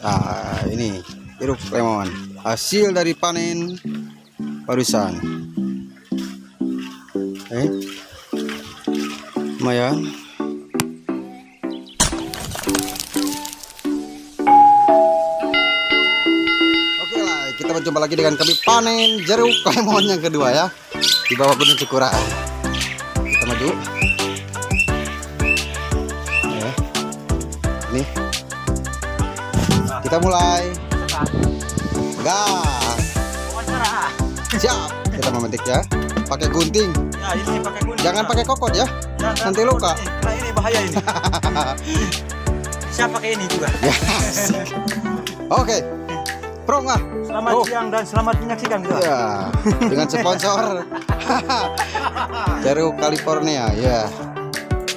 Nah, ini jeruk lemon hasil dari panen barusan. Eh, lumayan. Oke lah, kita berjumpa lagi dengan kami panen jeruk lemon yang kedua ya, di bawah Gunung Cikuray. Kita maju. Ya. Ini kita mulai. Gas. Siap. Kita memetik ya. Pakai gunting. Ya, ini pakai gunting. Jangan pakai kokot ya. Jangan nanti luka. Ini. Karena ini bahaya ini. Siap pakai ini juga. Ya. Oke. Prong ah. Selamat Oh. siang dan selamat menyaksikan gitu. Ya, dengan sponsor Jeruk California ya.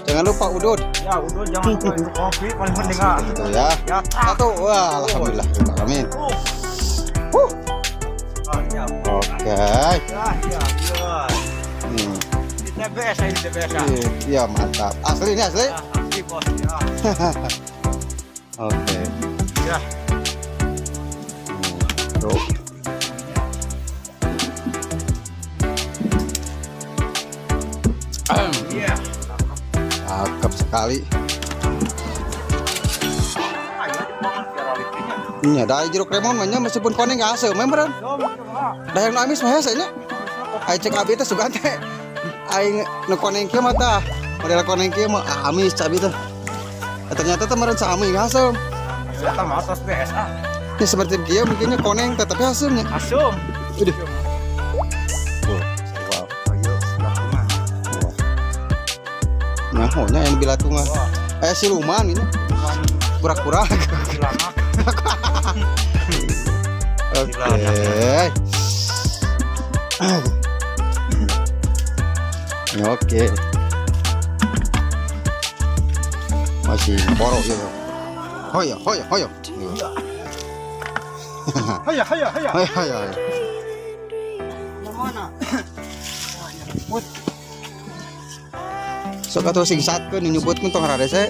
Jangan lupa udut. Ya, udah jangan lupa itu kopi paling penting ah. Gitu ya. Ya, tak. Satu. Wah, alhamdulillah. Amin. Oh. Huh. Ah, ya. Oke. Ya, ya, ya. Di TBS ini TBS ya. Iya, mantap. Asli ini asli. Ya, asli bos ya. Oke. Ya. Tuh. Iya. Cakep sekali. Ayo, biar. Iya, dari jeruk lemon mah nya meskipun koneng nggak asem, memang. Da yang nu amis mah hese nya. Aing cek abi teh sugan teh. Aing nu koneng kieu mah tah. Model koneng kieu mah ah, amis cabi teh. Eh, ternyata teh meureun sami asem. Ya, mah atas BS ah. Ya seperti kieu mungkinnya koneng teh tapi asemnya. Asum. Udah. Tuh, wow. Ayo, sebelah. Wah. Nah, nya yang bilatung mah. Wah, Eh siluman ini kura-kura. silanak. Oke. Oke. Masih borok ya. Hoyo, hoyo, hoyo. Haya, haya, haya. Hoyo, hoyo, hoyo. Mana? Sok atuh sing satkeun nyebutkeun tong rarese.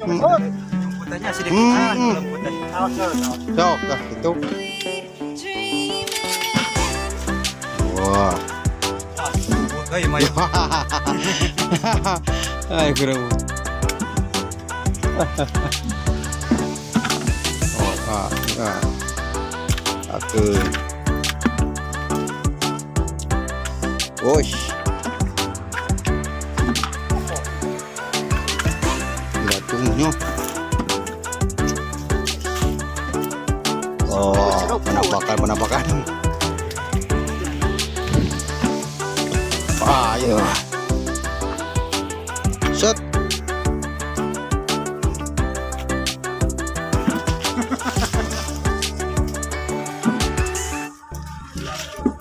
Jemputannya sedikit ah, jemputan. Awas, awas. Sok dah gitu. Wah. Euy, mah. Ay, kurang. Oh, ah, ah. Satu. Wush. Gila. Oh, penampakan, penampakan. Ayo. Set.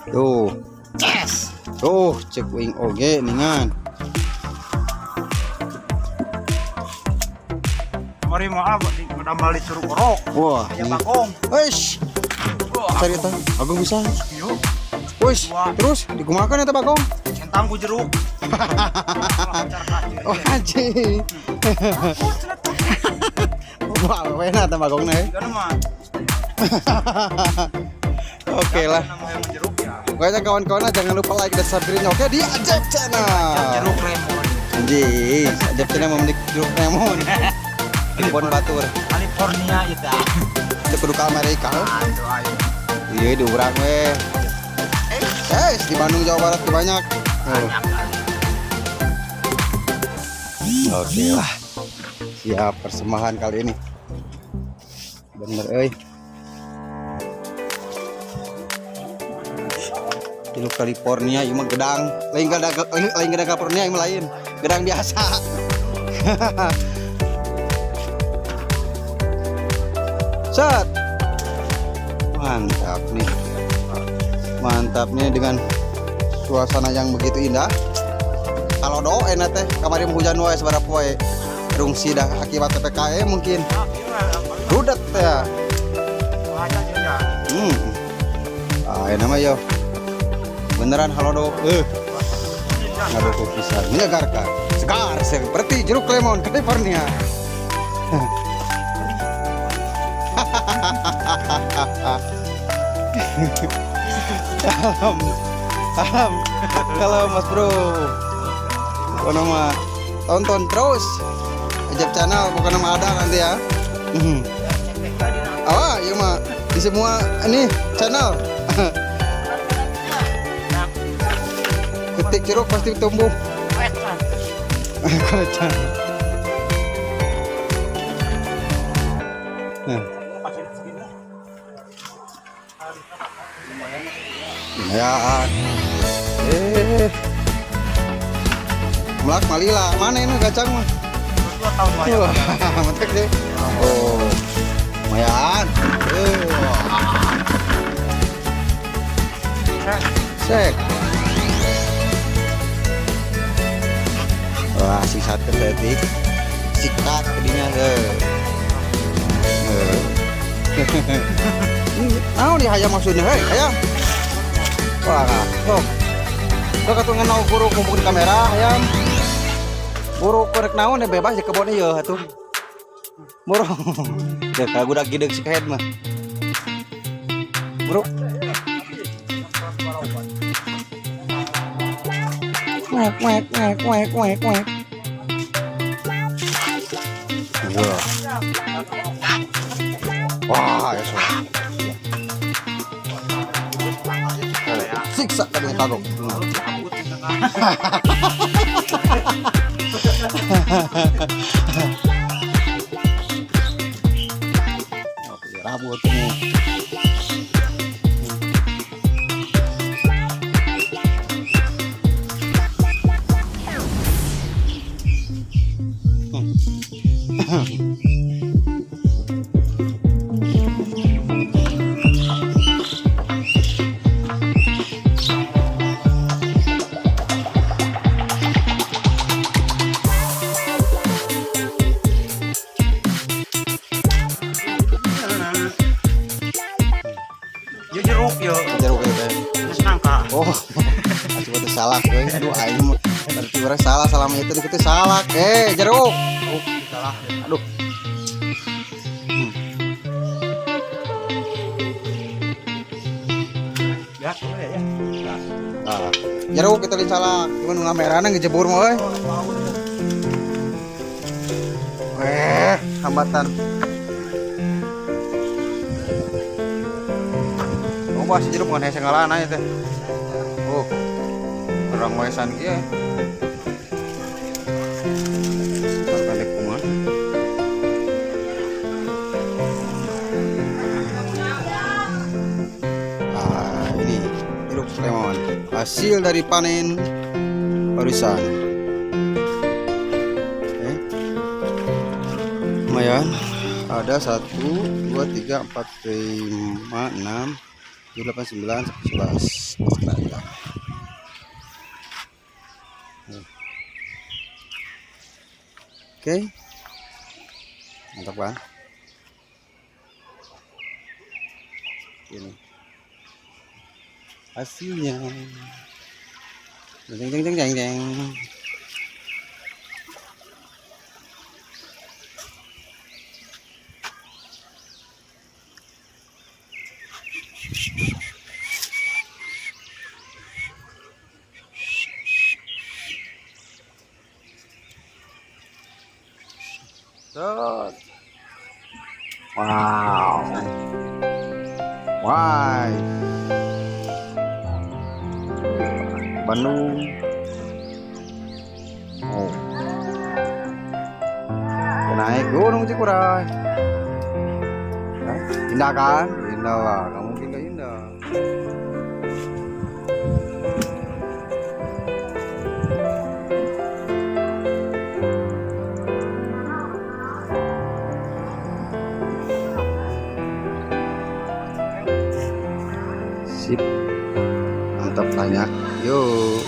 Tuh. Yes. Tuh, cek wing oge ningan. Mari maaf di menambal di curug orok. Wah, Kayak ini. bagong. Eish, Wah, cari tah. Agung bisa. Yuk, Wis, terus dikumakan eta bagong. Centang ku jeruk. Oh, anjing. Wah, enak eta bagongna ya. Mah. Oke lah. Namanya jeruk ya. Pokoknya kawan-kawan jangan lupa like dan subscribe oke di Ajep Channel. Jeruk lemon. Anjing, Ajep Channel memiliki jeruk lemon. Kebon batur. California itu. Itu kudu ke Amerika. Aduh, ayo. Iya, di urang we. Eh, di Bandung Jawa Barat tuh banyak. Oh. Oke lah. Siap persembahan kali ini. Bener euy. Jeruk California ieu mah gedang. Lain gedang lain gedang California ieu mah lain. Gedang biasa. Set. Mantap nih. Mantap nih dengan suasana yang begitu indah. Kalau do enak teh kamari hujan wae sabaraha poe. Rungsi dah akibat PPKM mungkin. Rudet ya. Ah, enak mah yo. Beneran halodo. Ngaruh bisa menyegarkan. Segar seperti jeruk lemon California. Salam. Salam. Halo Mas Bro. Pokoknya mah tonton terus. Ejep Channel pokoknya mah ada nanti ya. Oh, iya mah di semua ini channel. Ketik jeruk pasti tumbuh. Kolecan. Nah. Lumayan. Eh. Melak malila. Mana ini kacang mah? 2 tahun. Wah, mantap deh. Oh. Lumayan. Sek. Wah, sisakeun leutik. Sikat tadinya heuh. Naon nih hayam maksudnya, hei, hayam. Wah, sok. Sok atuh ngenau buruk kumpul di kamera, hayam. Buruk korek naon ya bebas di kebon ieu atuh. Buruk. Ya kagudak gideg si kehed mah. Buruk. Wek wek wek wek wek wek. Wah. Wah, ya so. Siksa tadi kagok. Oh, rabut nih. Ya jeruk ya. Jeruk ya, teh. Terus nangka. Oh, coba teh salak euy. Aduh aing mah berarti urang salah selama itu dikit salak. Eh, jeruk. Oh, salah. Aduh. Ya, boleh ya. Ah, jeruk kita di salak. Cuman nu ngamerana ngejebur mah euy. Eh, hambatan. Oh, bah si jeruk ngan hese ngalana ya teh. Oh. Orang maesan kieu. Pendek kumaha. Ah, ini jeruk lemon. Hasil dari panen barusan. Oke. Lumayan. Ada 1, 2, 3, 4, 5, 6, 7, 8, 9, 11. Keranjang. Oke. Mantap kan? Ini hasilnya. Jeng jeng jeng jeng jeng. Set. Wow. Why? Bandung. Oh. Naik gunung Cikuray. Hah? Indah kan? Indah lah, nggak mungkin nggak indah. Sip. Mantap banyak. Yuk.